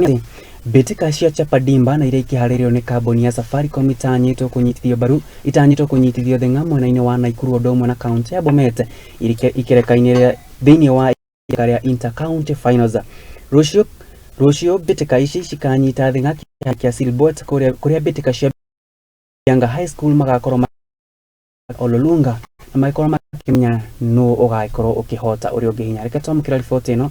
Atĩ mbĩtĩka cia Chapa Dimba na iria ikĩharĩrĩrio nĩ kambuni ya Safaricom itanyĩtwo kũnyitithio mbaru itanyĩtwo kũnyitithio thĩng'a mwena-inĩ wa Naikuru ũndũ ũmwe na kaunti ya Bomet ikereka-inĩ rĩa thĩinĩ wa ikereka rĩa Inter-County Finals. Rũciũ rũciũ mbĩtĩka ici cikanyita thĩng'a kĩharo kĩa Silbot kũrĩa kũrĩa mbĩtĩka cia Bianga High School magakorwo Ololunga na magĩkorwo makĩmenya nũ ũgagĩkorwo ũkĩhota ũrĩa ũngĩ hinya. Reke twamũkĩra riboti ĩno.